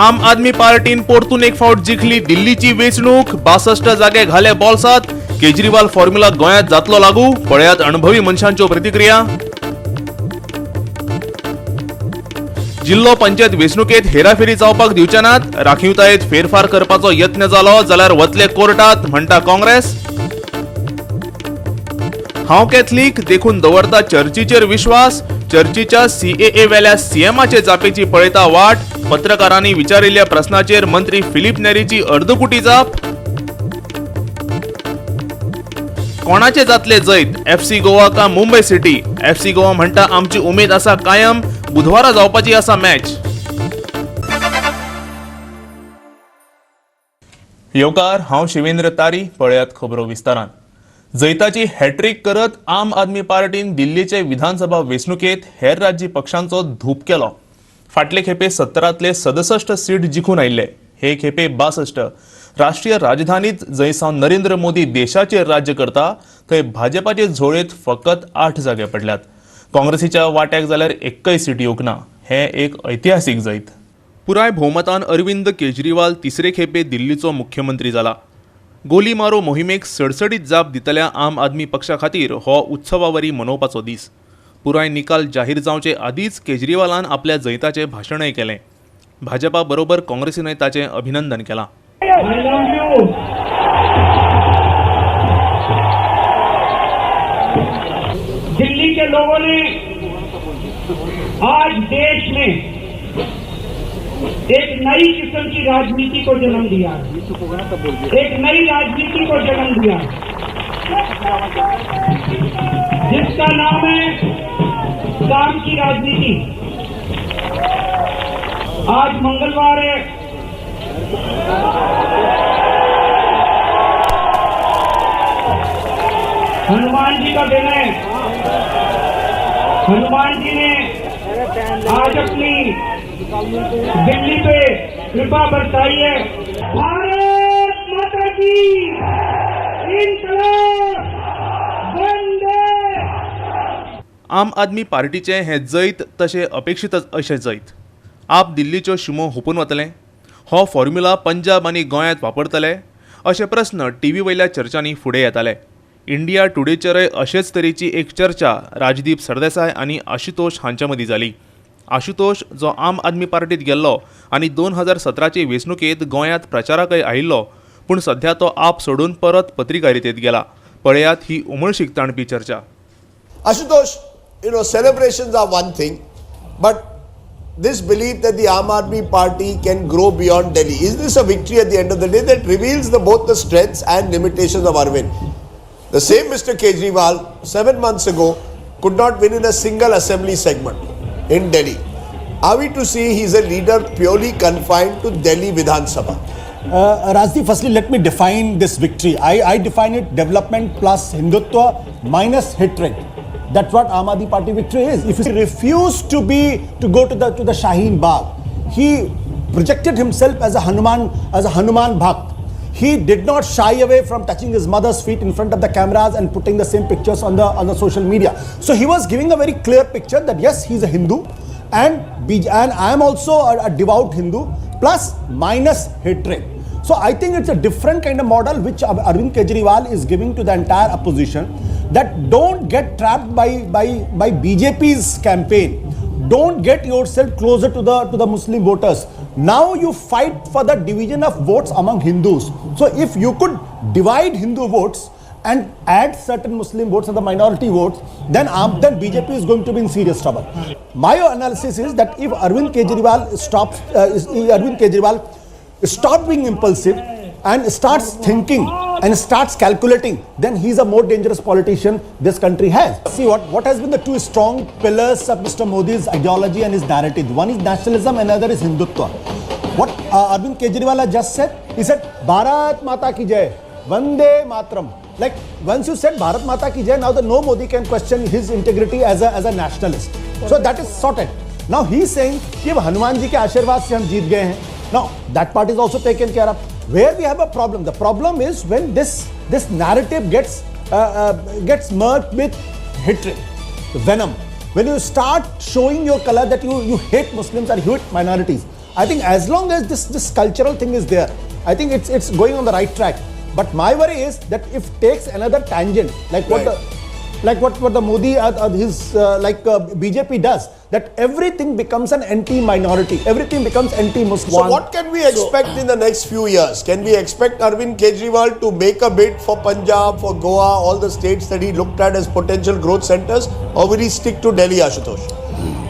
आम आदमी पार्टीन परतून एक फावट जिखली दिल्लीची वेंचणूक. 62 जागे घाले बोल्सात. केजरीवाल फॉर्म्युला गोंयांत जातलो लागू? पळयात अणभवी मनशांच्यो प्रतिक्रिया. जिल्लो पंचायत वेंचणुकेत हेराफेरी जावपाक दिवचे नात. राखीवतायेत फेरफार करपाचो यत्न जालो जाल्यार वतले कोर्टात, म्हणटा काँग्रेस. हांव कॅथलीक देखून दवरता चर्चीचेर विश्वास. चर्चीच्या सीएए वेल्या सीएमाचे जापेची पळयता वाट. पत्रकारांनी विचारिल्ल्या प्रस्नाचेर मंत्री फिलीप नेरीची अर्दकुटी जाप. कोणाचे जातले जैत, एफसी गोवा का मुंबय सिटी? एफसी गोवा म्हणटा आमची उमेद आसा कायम. बुधवारा जावपाची आसा मॅच. येवकार, हांव शिवेंद्र तारी. पळयात खबरो विस्तारान. जैताची हॅट्रीक करत आम आदमी पार्टीन दिल्लीचे विधानसभा वेंचणुकेत हेर राज्य पक्षांचो धूप केलो. फाटले खेपे 70तले 67 सीट जिखून आयिल्ले, हे खेपे 62. राष्ट्रीय राजधानीत जंय सावन नरेंद्र मोदी देशाचेर राज्य करता थंय भाजपाचे झोळेत फकत 8 जागे पडल्यात. काँग्रेसीच्या वाट्याक जाल्यार एक्कय सीट येवंक ना. हें एक ऐतिहासीक जैत. पुराय भोवमतान अरविंद केजरीवाल तिसरे खेपे दिल्लीचो मुख्यमंत्री जाला. गोली मारो मोहिमेक सडसडीत जाप दितल्या आम आदमी पक्षा खातीर हो उत्सवावरी मनोवपाचो दीस. पुराय निकाल जाहीर जावचे आदींच केजरीवालान आपल्या जैताचें भाशणय केलें. भाजपा बरोबर काँग्रेसीनय ताचें अभिनंदन केलां. I love you. Delhi K लोगों ने आज देश में एक नई किस्म की राजनीति को जन्म दिया है, एक नई राजनीति को जन्म दिया है, जिसका नाम है काम की राजनीति. आज मंगलवार है. हनुमान जी का दिन है. हनुमान जी ने आज अपनी दिल्ली पे कृपा बरसाई है. भारत माता की, इनकलाब वंदे. आम आदमी पार्टीचें हें जैत तशें अपेक्षीतच अशें जैत. आप दिल्लीच्यो शिमो हुपून वतलें? हो फॉर्म्युला पंजाब आनी गोंयांत वापरतले? अशे प्रस्न टीव्ही वयल्या चर्चांनी फुडें येताले. इंडिया टुडेचेरय अशेच तरेची एक चर्चा राजदीप सरदेसाय आनी आशुतोष हांच्या मदीं जाली. आशुतोष जो आम आदमी पार्टीत गेल्लो आनी 2017चे वेंचणुकेंत गोंयांत प्रचाराकय आयिल्लो, पूण सध्या तो आप सोडून परत पत्रकारितेत गेला. पळयात ही उमळशीक ताणपी चर्चा. Ashutosh, you know, celebrations are one thing, but this belief that the Aam Aadmi Party can grow beyond Delhi, is this a victory at the end of the day that reveals both the strengths and limitations of Arvind? The same Mr. Kejriwal, 7 months ago, could not win in a single assembly segment in Delhi. Are we to see he's a leader purely confined to Delhi Vidhan Sabha? Rajdeep, firstly, let me define this victory. I define it development plus Hindutva minus hatred. That's what Aam Aadmi Party victory is. If he refused to go to the Shaheen Bagh, he projected himself as a Hanuman Bhakt. He did not shy away from touching his mother's feet in front of the cameras and putting the same pictures on the social media. So he was giving a very clear picture that yes, he's a Hindu, and I am also a devout Hindu, plus minus hatred. So I think it's a different kind of model which Arvind Kejriwal is giving to the entire opposition, that don't get trapped by BJP's campaign. Don't get yourself closer to the Muslim voters. Now you fight for the division of votes among Hindus. So if you could divide Hindu votes and add certain Muslim votes and the minority votes, then BJP is going to be in serious trouble. My analysis is that if Arvind Kejriwal stops being impulsive and starts thinking and starts calculating, then he's a more dangerous politician this country has. See what has been the two strong pillars of Mr. Modi's ideology and his narrative. One is nationalism, another is Hindutva. What Arvind Kejriwal has just said, he said, Bharat Mata ki jai, Vande Mataram. Like once you said Bharat Mata ki jai, now the no Modi can question his integrity as a nationalist. So that is sorted. Now he is saying कि Hanuman ji K आशीर्वाद से हम जीत गए हैं. Now that part is also taken care of. Where we have a problem, the problem is when this narrative gets merged with hatred, venom. When you start showing your color that you hate Muslims or hate minorities. I think as long as this cultural thing is there, I think it's going on the right track. But my worry is that if takes another tangent, like what what the Modi, his BJP does, that everything becomes an anti-minority, everything becomes anti-Muslim. So what can we expect in the next few years? Can we expect Arvind Kejriwal to make a bid for Punjab, for Goa, all the states that he looked at as potential growth centers, or will he stick to Delhi, Ashutosh?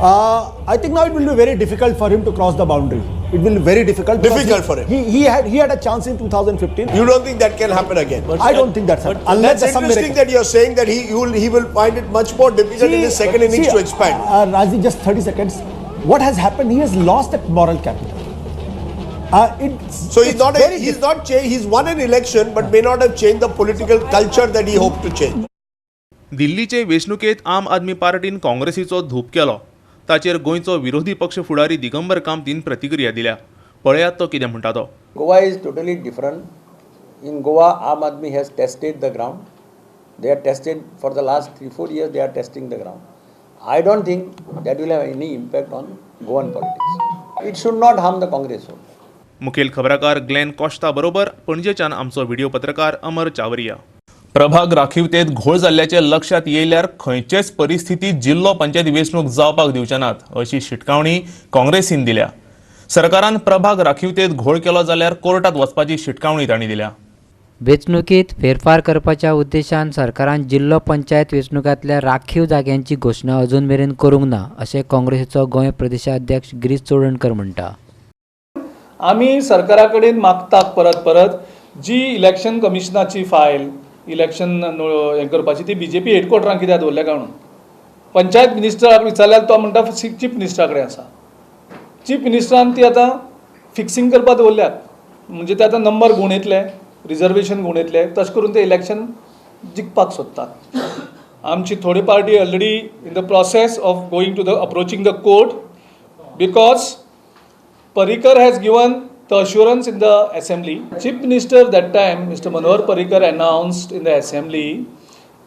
I think now it will be very difficult for him to cross the boundary. It will be very difficult. Difficult for him. He had a chance in 2015. You don't think that can happen again? I don't think that's happened. Unless that's interesting that you're saying that he will find it much more difficult in his second innings to expand. Rajdeep, just 30 seconds. What has happened? He has lost that moral capital. So he's won an election, but may not have changed the political culture that he hoped to change. दिल्लीचे वेंचणुकेंत आम आदमी पार्टीन काँग्रेसीचो धूप केलो. ताचेर गोंयचो विरोधी पक्ष फुडारी दिगंबर कामतीन प्रतिक्रिया दिल्या. पळयात तो कितें म्हणटा तो. Goa is totally different. In Goa, Aam Aadmi has tested the ground. They are tested for the last 3-4 years. They are testing the ground. I don't think that will have any impact on Goan politics. It should not harm the Congress. मुखेल खबराकार Glenn कोश्ता बरोबर पणजेच्यान आमचो video पत्रकार अमर चावरिया. प्रभाग राखीवतेत घोळ जाल्ल्याचें लक्षात येयल्यार खंयचेच परिस्थितीत जिल्लो पंचायत वेंचणूक जावपाक दिवचे नात अशी शिटकावणी काँग्रेसीन दिल्या. सरकारान प्रभाग राखीवतेत घोळ केलो जाल्यार कोर्टात वचपाची शिटकावणी तांणी दिल्या. वेंचणुकीत फेरफार करपाच्या उद्देशान सरकारान जिल्लो पंचायत वेंचणुकांतल्या राखीव जाग्यांची घोशणा अजून मेरेन करूंक ना अशें काँग्रेसीचो गोंय प्रदेशाध्यक्ष गिरीश चोडणकर म्हणटा. आमी सरकारा कडेन मागतात परत परत जी इलेक्शन कमिशनाची फायल इलेक्शन हें करपाची ती बीजेपी हेडक्वॉर्टरान कित्याक दवरल्या काय म्हणून पंचायत मिनिस्टराक विचारल्यार तो म्हणटा चीफ मिनिस्टरा कडेन आसा. चीफ मिनिस्टरान ती आतां फिक्सिंग करपाक दवरल्यात, म्हणजे ते आतां नंबर गुणयतले, रिजर्वेशन गुणयतले, तशें करून ते इलेक्शन जिखपाक सोदतात. आमची थोडी party already in the process of going to the approaching the court because Parrikar has given the assurance in the assembly. Chief Minister that time, Mr. Manohar Parrikar, announced in the assembly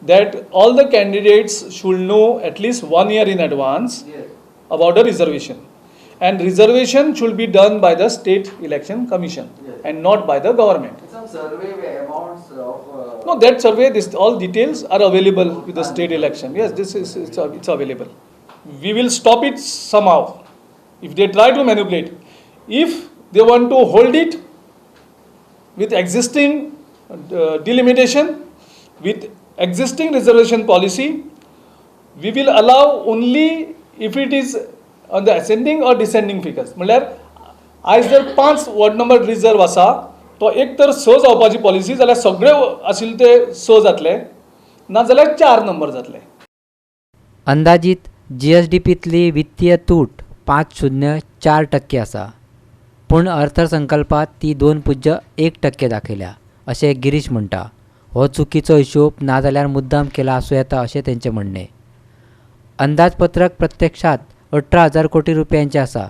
that all the candidates should know at least 1 year in advance about the reservation. And reservation should be done by the State Election Commission and not by the government. Some survey amounts of... No, that survey, this, all details are available with the state election. Yes, this is it's available. We will stop it somehow. If they try to manipulate, if they want to hold it with existing delimitation, with existing reservation policy, we will allow only if it is on the ascending or descending figures. म्हणल्यार आयज जर 5 ward number reserve आसा तो एक तर 6 जावपाची policy जाल्यार सगळे आशिल्ले ते 6 जातले, ना जाल्यार 4 नंबर जातले. अंदाजीत जीएसडीपींतली वित्तीय तूट 5.04% आसा, पूण अर्थसंकल्पात ती 2.01% दाखयल्या अशें गिरीश म्हणटा. हो चुकीचो हिशोब नाजाल्यार मुद्दाम केला आसूं येता अशें तेंचें म्हणणें. अंदाजपत्रक प्रत्यक्षात 18,000 कोटी रुपयांचें आसा,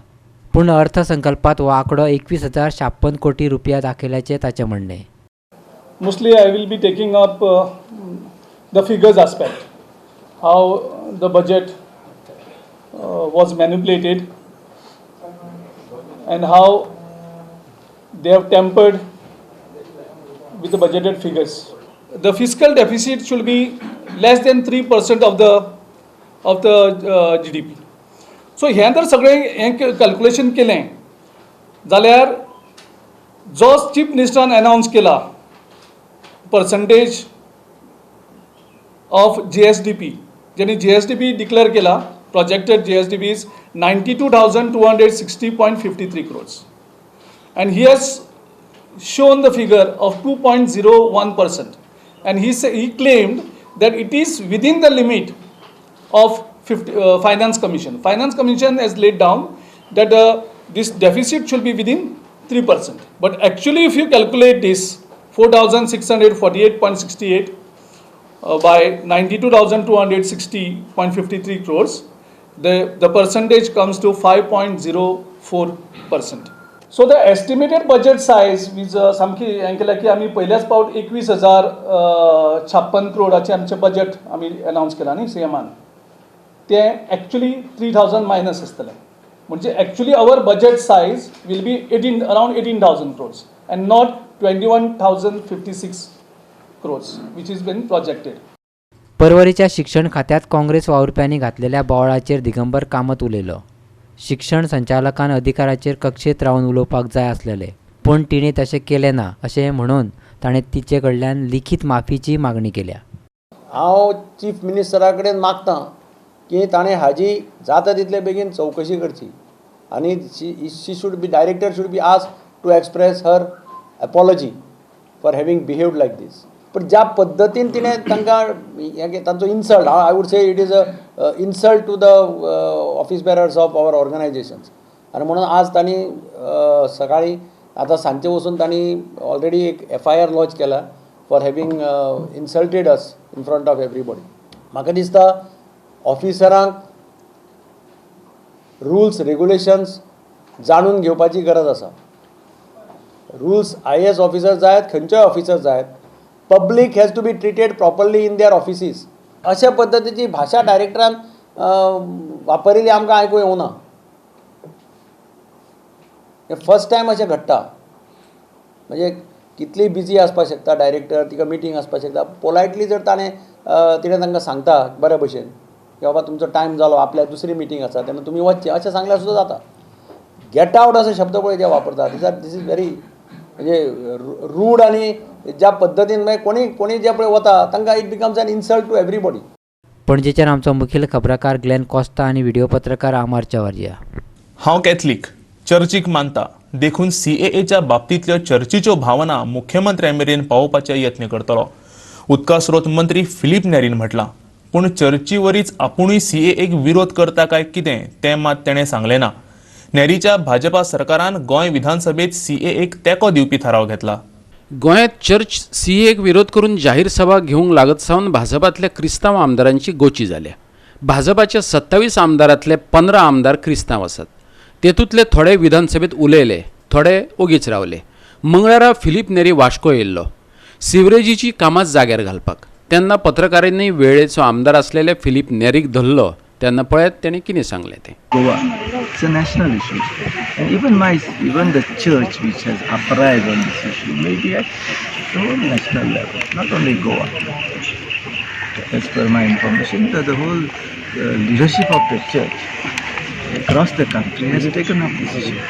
पूण अर्थसंकल्पात हो आंकडो 21,056 कोटी रुपया दाखयल्याचें ताचें म्हणणें. Mostly I will be taking up the figures aspect, how the budget was manipulated and how they have tampered with the budgeted figures. The fiscal deficit should be less than 3% of the GDP. So हें जर सगळें हें calculation केलें जाल्यार जो chief मिनिस्टरान अनावन्स केला percentage of GSDP, ज्यांनी GSDP declare केला, projected GSDP is 92,260.53 crores, and he has shown the figure of 2.01%, and he claimed that it is within the limit of Finance Commission. Finance Commission has laid down that this deficit should be within 3%. But actually, if you calculate this 4,648.68 by 92,260.53 crores, the percentage comes to 5.04%. So the estimated budget size is सामकी हें केल्या की आमी पयल्याच पावट 21,056 क्रोडाचें आमचें budget आमी अनावन्स केलां न्ही सीएमान, तें एक्चुली 3,000 मायनस आसतलें. म्हणजे actually our budget size will be 18 around 18,000 crores and not 21,056 crores which is been projected. परवरीच्या शिक्षण खात्यांत काँग्रेस वावुरप्यांनी घातलेल्या बोवाळाचेर दिगंबर कामत उलयलो. शिक्षण संचालकान अधिकाराचेर कक्षेत रावन उलोवपाक जाय आसलेले, पूण तिणें तशें केलें ना अशें म्हणून ताणें तिचे कडल्यान लिखीत माफीची मागणी केल्या. हांव चीफ मिनिस्टरा कडेन मागतां की ताणें हाजी जाता तितले बेगीन चवकशी करची आनी she should be director should be asked to express her apology for having behaved like this. पण ज्या पद्दतीन तिणें तांकां हें तांचो insult, I would say it is a insult to the office bearers of our organisations. आनी म्हणून आज तांणी सकाळी आतां सांजचे वचून तांणी ऑलरेडी एक एफआयआर लॉन्च केला for having insulted us in front of everybody. म्हाका दिसता ऑफिसरांक रुल्स रेगुलेशन्स जाणून घेवपाची गरज आसा. रुल्स आयएएस ऑफिसर जायत, खंयचोय ऑफिसर जायत, public has to be treated properly in their offices. अशा पद्दतीची भाशा डायरेक्टरान वापरिल्ली आमकां आयकूंक येवना. हें फर्स्ट टायम अशें घडटा. म्हणजे कितली बिजी आसपाक शकता डायरेक्टर, तिका मिटींग आसपाक शकता. पोलायटली जर ताणें तिणें तांकां सांगता बऱ्या भशेन की बाबा तुमचो टायम जालो, आपल्याक दुसरी मिटींग आसा तेन्ना तुमी वचचें अशें सांगल्यार सुद्दां जाता. गेट आवट अशे शब्द पळय जे वापरता, this is very म्हणजे रूड. आनी ज्या पद्दतीन मागीर कोणी कोणी जे पळय वता तांकां it becomes an insult to everybody. पणजेच्यान आमचो मुखेल खबराकार ग्लॅन कोस्ता आनी व्हिडिओ पत्रकार आमार चवर्या. हांव कॅथलीक, चर्चीक मानता, देखून सीएएच्या बाबतींतल्यो चर्चीच्यो भावना मुख्यमंत्र्या मेरेन पावोवपाचे यत्न करतलो, उदका स्रोत मंत्री फिलीप नेरीन म्हटलां. पूण चर्ची वरीच आपुणूय सीएएक विरोध करता काय कितें तें मात तेणें सांगलें ना. नेरीच्या भाजपा सरकारान गोंय विधानसभेत सीएएक तेंको दिवपी थाराव घेतला. गोंयांत चर्च सीएक विरोध करून जाहीर सभा घेवंक लागत सावन भाजपांतल्या क्रिस्तांव आमदारांची गोची जाल्या. भाजपाच्या 27 आमदारांतले 15 आमदार क्रिस्तांव आसात. तेतूंतले थोडे विधानसभेत उलयले, थोडे ओगीच रावले. मंगळारा फिलीप नेरी वास्को येयल्लो सिवरेजीची कामां जाग्यार घालपाक. तेन्ना पत्रकारांनी वेळेचो आमदार आसलेले फिलीप नेरीक धरलो तेन्ना पळयात तेणें कितें सांगलें तें. Goa, it's a national issue, and even the church which has uprised on this issue may be at the whole national level, not only Goa. As per my information, the whole leadership of the church across the country has taken up this issue.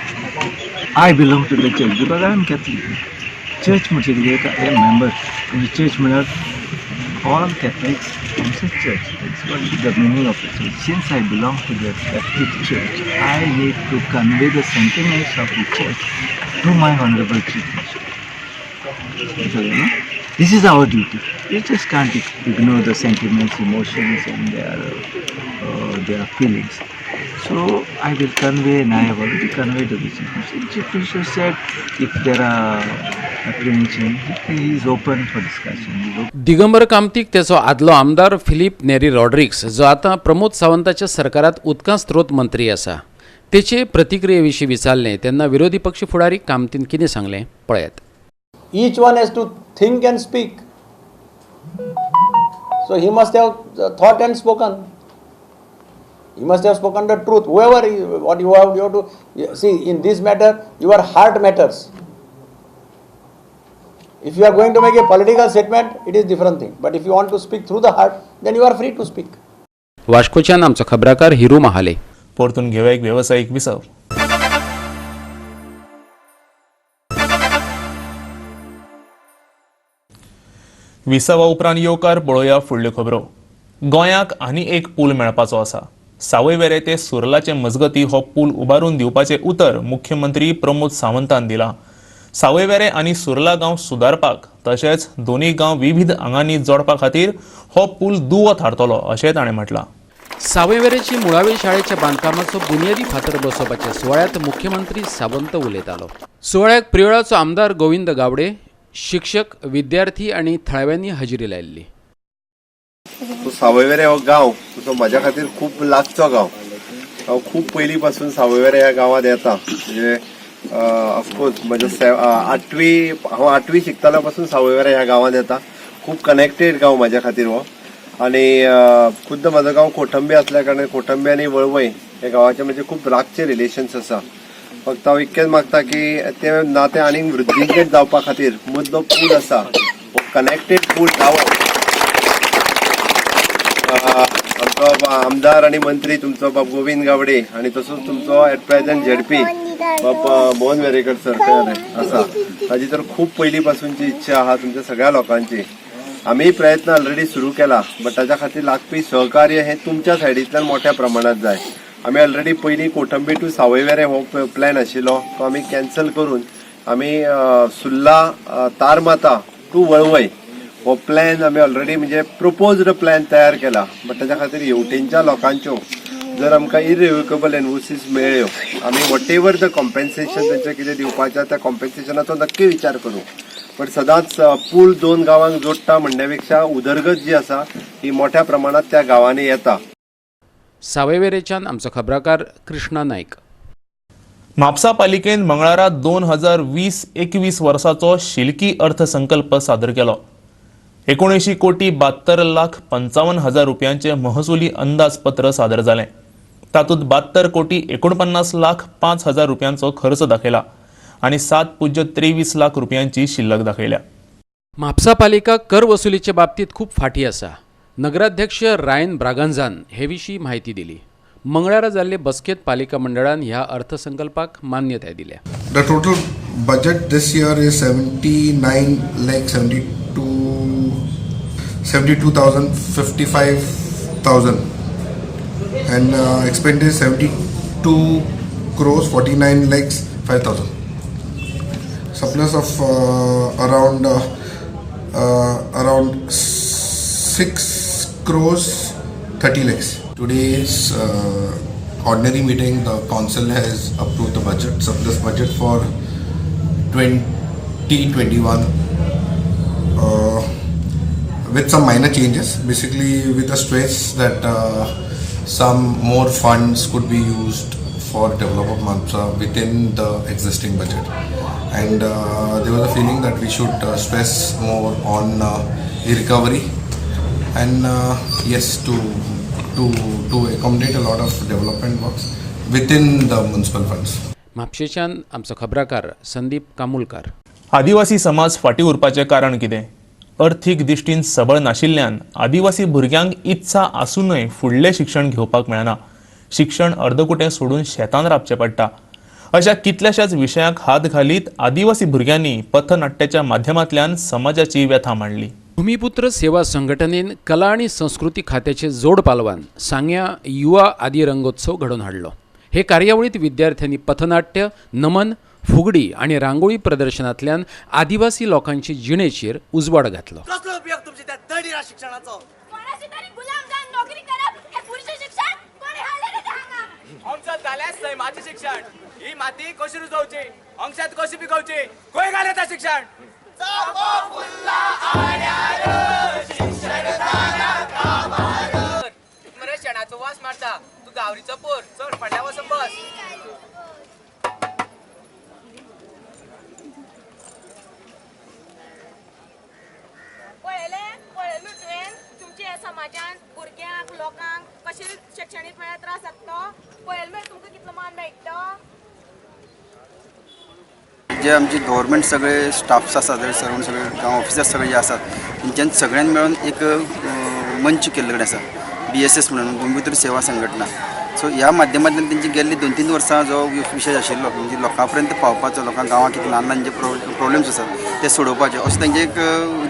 I belong to the church because I am Catholic. Church म्हणजे कितें? A member. Church म्हणल्यार all Catholics forms a church. That's what the meaning of the church. Since I belong to the Catholic Church, I need to convey the sentiments of the church to my Honorable Chief Minister. So, this is our duty. You just can't ignore the sentiments, emotions, and their feelings. So I will convey, and I have already conveyed to the Chief Minister. The Chief Minister said, if there are apprehension, he is open for discussion. He is open. Digambar कामतीक तेचो आदलो आमदार Filipe Neri Rodrigues, जो आतां प्रमोद सावंताच्या सरकारांत उदका स्त्रोत मंत्री आसा, तेचे प्रतिक्रिये विशीं विचारलें तेन्ना विरोधी पक्ष फुडारी कामतीन कितें सांगलें पळयात. Each one has to think and speak. So he must have thought and spoken. He must have spoken the truth. Whoever, what you have to see in this matter, your heart matters. If you are going to make a political statement, it is different thing. But if you want to speak through the heart, then you are free to speak. वास्कोच्यान आमचो खबराकार हिरू महाले. परतून घेवया एक वेवसायीक विसव. विसवा उपरांत येवकार. पळोवया फुडल्यो खबरो. गोंयाक आनी एक पूल मेळपाचो आसा. सावयवेरें ते सुर्लाचे मजगती हो पूल उबारून दिवपाचें उतर मुख्यमंत्री प्रमोद सावंतान दिलां. सावयवेरें आनी सुर्ला गांव सुदारपाक तशेंच दोनूय गांव विविध आंगांनी जोडपा खातीर हो पूल दुवो थारतलो अशें ताणें म्हटलां. सावयवेरेची मुळावे शाळेच्या बांदकामाचो बुन्यादी फातर बसोवपाच्या सुवाळ्यांत मुख्यमंत्री सावंत उलयतालो. सुवाळ्याक प्रियोळाचो आमदार गोविंद गावडे, शिक्षक, विद्यार्थी आनी थळाव्यांनी हजेरी लायिल्ली. तो सावयवेरें हो गांव तसो म्हाज्या खातीर खूब लागचो गांव. हांव खूब पयलीं पासून सावयवेरें ह्या गांवांत येता. म्हणजे ऑफकोर्स म्हज्या आठवी, हांव आठवी शिकताल्या पासून सावयवेरें ह्या गांवांत येता. खूब कनेक्टेड गांव म्हाज्या खातीर हो. आनी खुद्द म्हाजो गांव कोठंबे आसल्या कारणान कोठंबे आनी वळवय हे गांवाचे म्हणजे खूब लागचे रिलेशन्स आसा. फक्त हांव इतकेंच मागता की ते नातें आनीक वृद्धींगत जावपा खातीर मदलो पूल आसा हो कनेक्टेड पूल जावप. आमचो आमदार आनी मंत्री तुमचो बाब गोविंद गावडे आनी तसोच तुमचो एट प्रेझेंट झेडपी बाब मोहन वेरेकर सर आसा, ताजी तर खूब पयलीं पासूनची इच्छा आहा तुमच्या सगळ्या लोकांची. आमी प्रयत्न ऑलरेडी सुरू केला, बट ताच्या खातीर लागपी सहकार्य हें तुमच्या सायडींतल्यान मोठ्या प्रमाणात जाय. आमी ऑलरेडी पयलीं कोटंबी टू सावयवेरें हो प्लॅन आशिल्लो तो आमी कॅन्सल करून आमी सुर्ला तारमाता टू वळवय हो प्लॅन आमी ऑलरेडी म्हणजे प्रपोज्ड प्लॅन तयार केला. बट ताच्या खातीर हेवटेनच्या लोकांच्यो जर आमकां इरिव्होकेबल एनओसीस मेळ्ळ्यो, आमी what ever the compensation तेंचें कितें दिवपाचें त्या कॉम्पेन्सेशनाचो नक्की विचार करूं. पण सदांच पूल दोन गांवांक जोडटा म्हणण्या पेक्षा उदरगत जी आसा ही मोठ्या प्रमाणात त्या गांवांनी येता. सावयवेरेच्यान आमचो खबराकार कृष्णा नायक. म्हापसा पालिकेन मंगळारा 2020-21 वर्साचो शिलकी अर्थसंकल्प सादर केलो. 79,72,55,000 रुपयांचे महसुली अंदाजपत्र सादर जालें. तातूंत 72,49,05,000 रुपयांचो खर्च दाखयला आनी 7.23 लाख रुपयांची शिल्लक दाखयल्या. म्हापसा पालिका कर वसुलीचे बाबतीत खूब फाटी आसा. नगराध्यक्ष रायन ब्रागांझान हे विशीं म्हायती दिली. मंगळारा जाल्ले बसकेंत पालिका मंडळान ह्या अर्थसंकल्पाक मान्यताय दिल्या. The total budget this year is 79,72,055,000 and expenditure 72 crores 49 lakhs 5,000. Surplus of around 6 crores 30 lakhs. Today's ordinary meeting, the council has approved the budget, surplus budget for 2021 with some minor changes, basically with a stress that some more funds could be used for development Mapusa within the existing budget. And there was a feeling that we should stress more on the recovery and yes, to accommodate a lot of development works within the municipal funds. म्हापशेच्यान आमचो खबराकार संदीप कामुलकार. आदिवासी समाज फाटीं उरपाचें कारण कितें? अर्थीक दृश्टीन सबळ नाशिल्ल्यान आदिवासी भुरग्यांक इत्सा आसूनय फुडलें शिक्षण घेवपाक मेळना. शिक्षण अर्दकुटें सोडून शेतान राबचें पडटा. अशा कितल्याशाच विशयांक हात घालीत आदिवासी भुरग्यांनी पथनाट्याच्या माध्यमांतल्यान समाजाची व्यथा मांडली. भूमिपुत्र सेवा संघटनेन कला आनी संस्कृती खात्याचे जोड पालवान सांग्या युवा आदी रंगोत्सव घडोवन हाडलो. हे कार्यावळीत विद्यार्थ्यांनी पथनाट्य, नमन, फुगडी आनी रांगोळी प्रदर्शनांतल्यान आदिवासी लोकांचे जिणेचेर उजवाड घातलो. कसलो उपयोग तुमच्या त्या दडिरा शिक्षणाचो? कोणाची तरी गुलाम जावन नोकरी करप हे पुरुष शिक्षण कोणी हाडलें रे हांगा? आमचं जाल्यार सैमाचें शिक्षण. ही माती कशी रुजोवची, अंशात कशी पिकोवची, खंय घालें तें शिक्षण? मरे शेणाचो वास मारता तूं, गावरीचो पोर, चड फाटल्या वचून बस. पळयलें पळयलें तुवें तुमच्या समाजान भुरग्यांक लोकांक कशें शिक्षणीक म्हळ्यार त्रास जाता तो पळयलें मरे तुमकां कितलो मान मेळटा. जे आमचे गव्हर्मेंट सगळे स्टाफ्स आसात, सराउंड सगळे गांव ऑफिसर्स सगळे जे आसात तेंच्यान सगळ्यान मेळून एक मंच केल्ले कडेन आसा, BSS म्हणून, भूमिपुत्र सेवा संघटना. सो ह्या माध्यमांतल्यान तेंची गेल्ली 2-3 वर्सां जो विशय आशिल्लो म्हणजे लोकां पर्यंत पावपाचो, लोकांक गांवांत कितें ल्हान ल्हान जे प्रॉब्लम्स आसात ते सोडोवपाचे असो तेंचे एक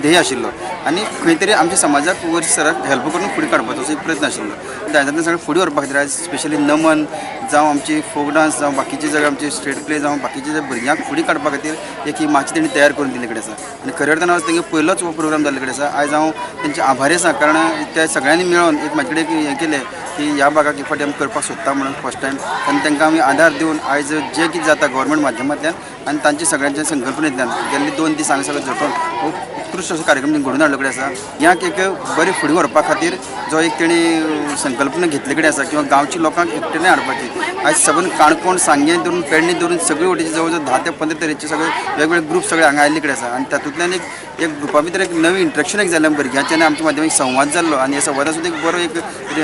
ध्येय आशिल्लो आनी खंय तरी आमच्या समाजाक वयर सराक हेल्प करून फुडें काडपाचो असो एक प्रयत्न आशिल्लो. दायजांतल्यान सगळें फुडें व्हरपा खातीर आयज स्पेशली नमन जावं आमची फोक डांस जावं बाकीचे सगळे आमचे स्ट्रीट प्ले जावं बाकीचे जे भुरग्यांक फुडें काडपा खातीर एक ही माची तेणी तयार करून दिल्ली कडेन आसा आनी खऱ्या अर्थान आज तेंगे पयलोच हो प्रोग्राम जाल्ले कडेन आसा. आयज हांव तेंचे आभारी आसा, कारण त्या सगळ्यांनी मेळून एक म्हाजे कडेन एक हें केलें की ह्या भागाक एक फावटी आमी करपाक सोदता म्हणून फर्स्ट टायम, आनी तांकां आमी आदार दिवन आयज जें कितें जाता गव्हर्मेंट माध्यमांतल्यान आनी तांचे सगळ्यांच्या संकल्पनेंतल्यान गेल्ले 2 दीस हांगा सगळें झटोवन हो उत्कृश्ट असो कार्यक्रम घडोवन हाडलो कडेन आसा. ह्याक एक बरें फुडें व्हरपा खातीर जो एक तेणी संकल्पना घेतले कडेन आसा किंवा गांवच्या लोकांक एकठांय हाडपाची. आयज सबंद काणकोण, सांगें धरून, पेडणे धरून सगळे वटेचे जवळ जवळ 10 ते 15 तरेचे सगळे वेगवेगळे ग्रुप सगळे हांगा आयिल्ले कडेन आसा आनी तातूंतल्यान एक एक ग्रुपा भितर एक नवी इंट्रॅक्शन एक जाल्लें भुरग्यांचें आनी आमच्या माध्यमांत एक संवाद जाल्लो आनी ह्या संवादा सुद्दां एक बरो एक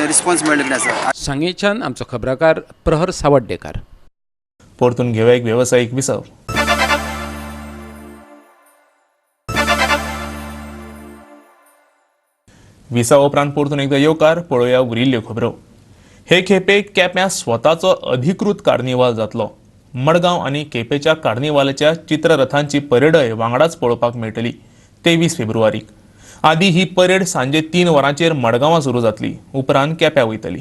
रिस्पॉन्स मेळ्ळो. मेळिल्ले कडेन आसा. सांगेच्यान आमचो खबराकार प्रहर सावड्डेकार. परतून घेवया एक वेवसायीक विसव. विसावा उपरांत परतून एकदा येवकार. पळोवया उरिल्ल्यो खबरो. हे खेपे केप्यां स्वताचो अधिकृत कार्निवाल जातलो. मडगांव आनी केपेच्या कार्निवालाच्या चित्ररथांची परेडय वांगडाच पळोवपाक मेळटली 23 फेब्रुवारीक. आदी ही परेड सांजे 3 वरांचेर मडगांवां सुरू जातली, उपरांत केप्यां वयतली.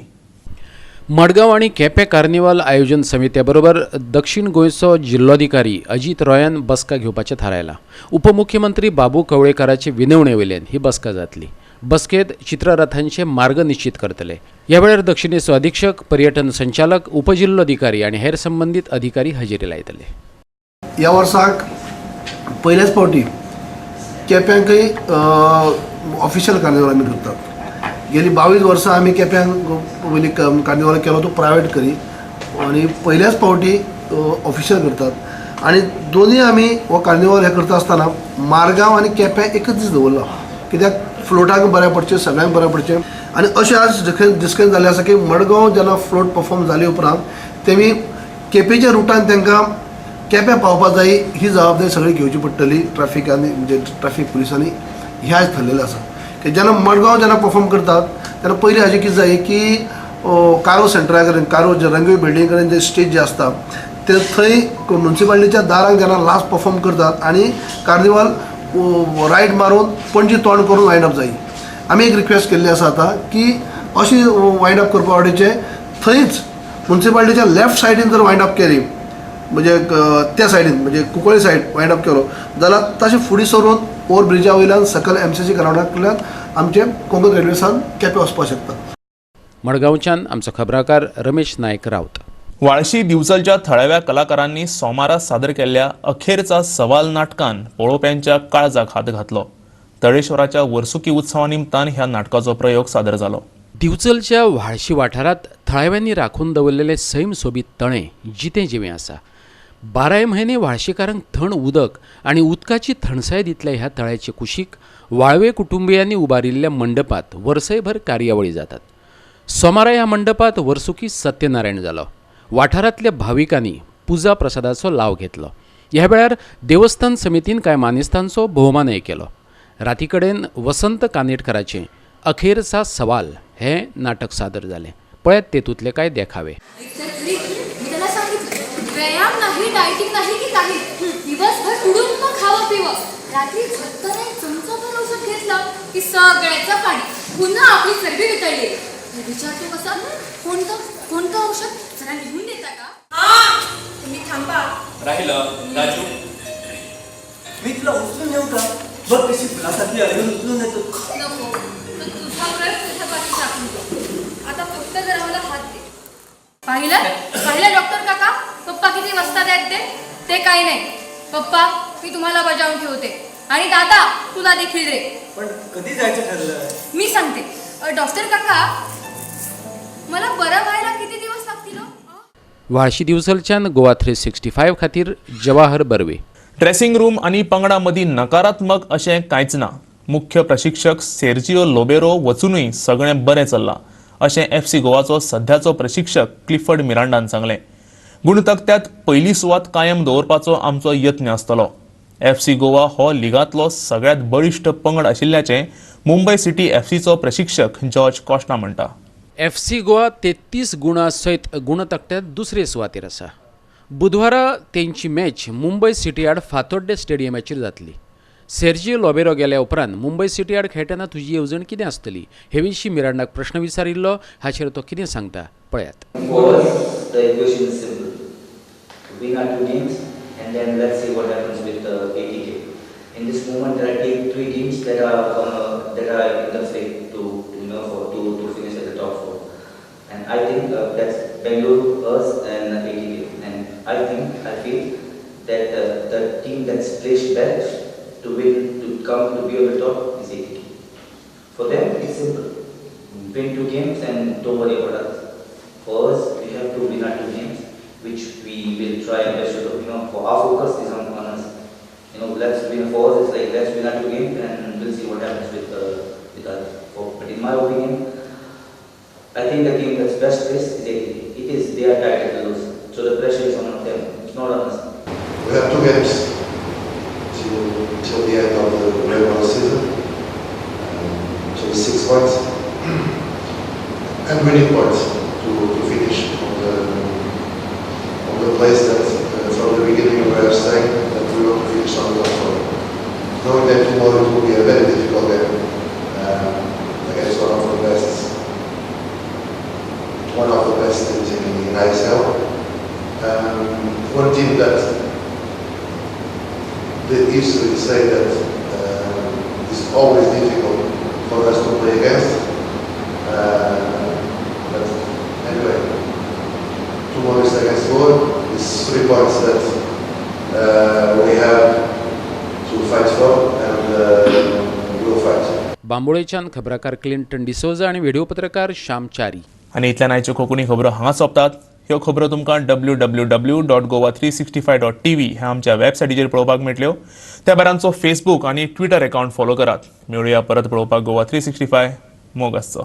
मडगांव आनी केपें कार्निवाल आयोजन समित्या बरोबर दक्षिण गोंयचो जिल्लोधिकारी अजीत रॉयान बसका घेवपाचें थारायलां. उपमुख्यमंत्री बाबू कवळेकाराचे विनवणे वयल्यान ही बसका जातली. बसकेत चित्ररथांचे मार्ग निश्चित करतले. ह्या वेळार दक्षिणेचो अधीक्षक, पर्यटन संचालक, उपजिल्लोधिकारी आनी हेर संबंदीत अधिकारी हजेरी लायतले. ह्या वर्साक पयल्याच फावटी केप्यांकय ऑफिशियल कार्निवाल आमी करतात. गेली 22 वर्सां आमी केप्यांक पयलीं कार्निवाल केलो तो प्रायवेट करी आनी पयल्याच फावटी ऑफिशियल करतात. आनी दोनूय आमी हो कार्निवाल हे करता आसतना मारगांव आनी केप्यां एकच दीस दवरला, कित्याक फ्लोटाक बरें पडचें, सगळ्यांक बरें पडचें. आनी अशें आज डिस्कस जाल्लें आसा की मडगांव जेन्ना फ्लोट परफॉर्म जाले उपरांत तेमी केपेच्या रुटान तांकां केप्यां पावपा जाय ही जबाबदारी सगळी घेवची पडटली ट्राफिकांनी, म्हणजे ट्राफीक पुलिसांनी. हें आज थरलेलें आसा की जेन्ना मडगांव जेन्ना परफॉर्म करतात तेन्ना पयलीं हाजें कितें जाय की कारो सेंटरा कडेन, कारो रंगवे बिल्डींग कडेन जे स्टेज जे आसता ते थंय म्युनिसिपालिटीच्या दारांक जेन्ना लास्ट परफॉर्म करतात आनी कार्निवाल रायट मारून पणजी तोंड करून वायंड अप जाय. आमी एक रिक्वेस्ट केल्ली आसा आतां की अशी वायंड अप करपा वाटेचें थंयच म्युनिसिपालिटीच्या लेफ्ट सायडीन जर वायंड अप केली, म्हणजे त्या सायडीन म्हणजे कुंकळी सायड वायंड अप केलो जाल्यार तशें फुडें सरून ओवर ब्रिजा वयल्यान सकयल MCC ग्रावंडांतल्यान आमचे कोंकण रेल्वेसान केपें वचपाक शकता. मडगांवच्यान आमचो खबराकार रमेश नायक राऊत. वाळशी दिवचलच्या थळाव्या कलाकारांनी सोमारा सादर केल्ल्या अखेरचा सवाल नाटकान पळोवप्यांच्या काळजाक हात घातलो. तळेश्वराच्या वर्सुकी उत्सवा निमतान ह्या नाटकाचो प्रयोग सादर जालो. दिवचलच्या व्हाळशी वाठारांत थळाव्यांनी राखून दवरलेले सैम सोबीत तळें जितें जिवें आसा. 12 म्हयने व्हाळशीकारांक थंड उदक आनी उदकाची थंडसाय दितल्या ह्या तळ्याचे कुशीक वाळवे कुटुंबियांनी उबारिल्ल्या मंडपांत वर्सयभर कार्यावळी जातात. सोमारा ह्या मंडपांत वर्सुकी सत्यनारायण जालो. वाठारांतल्या भाविकांनी पुजा प्रसादाचो लाव घेतलो. ह्या वेळार देवस्थान समितीन कांय मानेस्तांचो भोवमानय केलो. राती कडेन वसंत कानेटकराचें अखेरचा सवाल हें नाटक सादर जालें. पळयात तेतूंतले कांय देखावे. व्यायाम नाही, डायटिंग नाही की काही, दिवसभर कुडुंब खावं पिवं, रात्री झोपताना एक चमचाभर औषध घेतलं की सगळ्याचं पाणी पुन्हा आपली चरबी वितळली. विचारतो कसा, कोणतं कोणतं औषध जरा लिहून देता का? हा तुम्ही थांबा. राहिलं राजू, मी तुला उचलून नेऊ का? बघ कशी फुलासारखी अजून उचलून येतो. नको, तो तुझा प्रयोग तुझ्या पाठी टाकून दे. आता फक्त जरा मला हात दे. पाहिलं पाहिलं डॉक्टर काका, पप्पा किती वस्ताद आहेत ते. ते काही नाही पप्पा, मी तुम्हाला बजावून ठेवते आणि दादा तुला देखील रे. पण कधी जायचं ठरलं? मी सांगते डॉक्टर काका, मला बरं व्हायला किती दिवस लागतील? व्हाळशी दिवचलच्यान गोवा 365 खातीर जवाहर बर्वे. ड्रेसिंग रूम आनी पंगडा मदीं नकारात्मक अशें कांयच ना. मुख्य प्रशिक्षक सेर्जियो लोबेरो वचूनय सगळें बरें चल्लां अशें FC गोवाचो सध्याचो प्रशिक्षक क्लिफर्ड मिरांडान सांगलें. गुणतकट्यांत पयली सुवात कायम दवरपाचो आमचो यत्न आसतलो. FC Goa हो लिगांतलो सगळ्यांत बळिश्ट पंगड आशिल्ल्याचें मुंबय सिटी FCचो प्रशिक्षक जॉर्ज कॉस्टा म्हणटा. FC Goa 33 गुणां सयत गुणतकट्यांत दुसरे सुवातेर आसा. बुधवारा तेंची मॅच मुंबय सिटी आड फातोड्डे स्टेडियमाचेर जातली. सेर्जियो लोबेरो गेल्या उपरांत मुंबय सिटी आड खेळटना तुजी येवजण कितें आसतली हे विशीं मिरांडाक प्रश्न विचारिल्लो. हाचेर तो कितें सांगता पळयात. Win our 2 games and then let's see what happens with ATK. In this moment, there are 3 teams that are in the fight to finish at the top 4. And I think that's Bengaluru, us, and ATK. And I feel that the team that's placed best to win, to come to be on the top is ATK. For them, it's simple: win 2 games and don't worry about us. For us, we have to win our 2 games, which we will try and best to, for our focus is on us. Let's win. For us, it's like let's win our 2 games and we'll see what happens with us. But in my opinion, I think the team that's best placed is ATK. It is their title to lose. So the pressure is on them. It's not on us. We have 2 games till the end of the regular season, so it's 6 points, and we need points to finish on the place that from the beginning we were saying that we want to finish on the top 4. Knowing that tomorrow it will be a very difficult game against one of the best teams in ISL. One team that the history say that it's always difficult for us to play against. But anyway, tomorrow is against Goa. It's 3 points that we have to fight for, and we'll fight. बांबोळेच्यान खबराकार Clinton D'Souza आनी video पत्रकार श्याम च्यारी. आनी इतल्यान आयच्यो कोंकणी खबरो हांगा सोंपतात. ह्यो खबरो तुमकां www.goa365.tv ह्या आमच्या वेबसायटीचेर पळोवपाक मेळटल्यो. त्या भायर आमचो फेसबूक आनी ट्विटर अकाउंट फॉलो करात. मेळुया परत पळोवपाक गोवा 365. मोग आसचो.